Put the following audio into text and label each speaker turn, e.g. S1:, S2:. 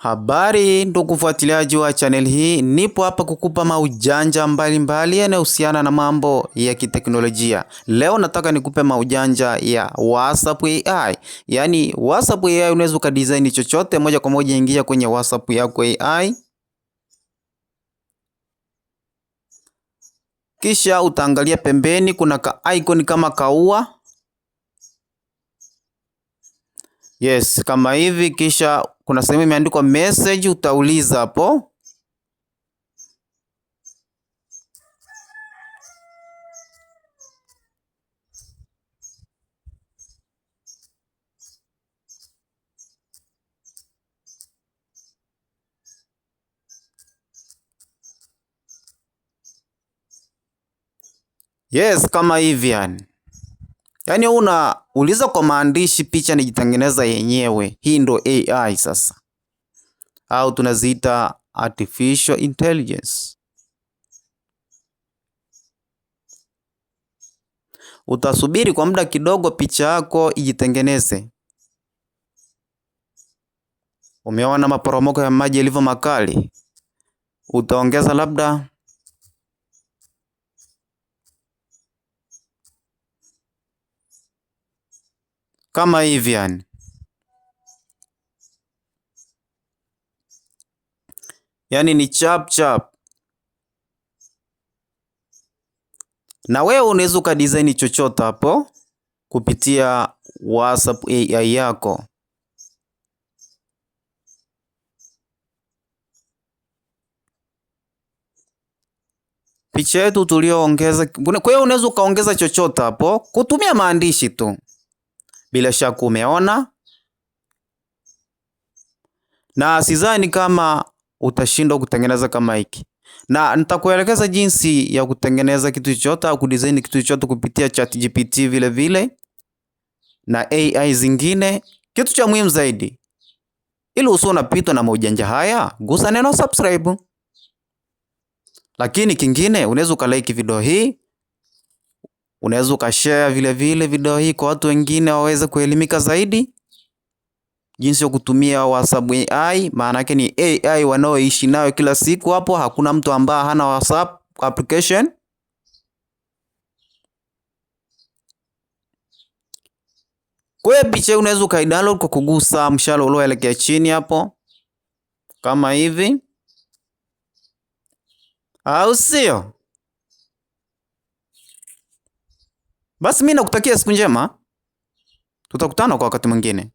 S1: Habari ndugu mfuatiliaji wa channel hii, nipo hapa kukupa maujanja mbalimbali yanayohusiana na mambo ya kiteknolojia. Leo nataka nikupe maujanja ya WhatsApp AI. Yaani WhatsApp AI unaweza ukadesign chochote moja kwa moja. Ingia kwenye WhatsApp yako AI, kisha utaangalia pembeni kuna ka icon kama kaua. Yes, kama hivi, kisha kuna sehemu imeandikwa message, utauliza hapo. Yes, kama hivi yani. Yaani unauliza kwa maandishi, picha nijitengeneza yenyewe. Hii ndo AI sasa, au tunaziita artificial intelligence. Utasubiri kwa muda kidogo, picha yako ijitengeneze. Umeona maporomoko ya maji yalivyo makali? Utaongeza labda kama hivi yani. Yaani ni chap chap. Na wewe unaweza ukadesign chochote hapo kupitia WhatsApp AI yako. Picha yetu tulioongeza. Kwa hiyo unaweza ukaongeza chochote hapo kutumia maandishi tu. Bila shaka umeona, na sidhani kama utashindwa kutengeneza kama hiki, na nitakuelekeza jinsi ya kutengeneza kitu chochote au kudesign kitu chochote kupitia ChatGPT vile vile na AI zingine. Kitu cha muhimu zaidi, ili usio unapitwa na maujanja haya, gusa neno subscribe. Lakini kingine, unaweza ukalike video hii, unaweza ukashare vile vile video hii kwa watu wengine waweze kuelimika zaidi jinsi ya kutumia WhatsApp AI. Maana yake ni AI wanaoishi nayo kila siku hapo, hakuna mtu ambaye hana WhatsApp application. Kwa hiyo picha unaweza ukaidownload kwa kugusa mshale ulioelekea chini hapo kama hivi, au sio? Basi mimi nakutakia siku njema, tutakutana kwa wakati mwingine.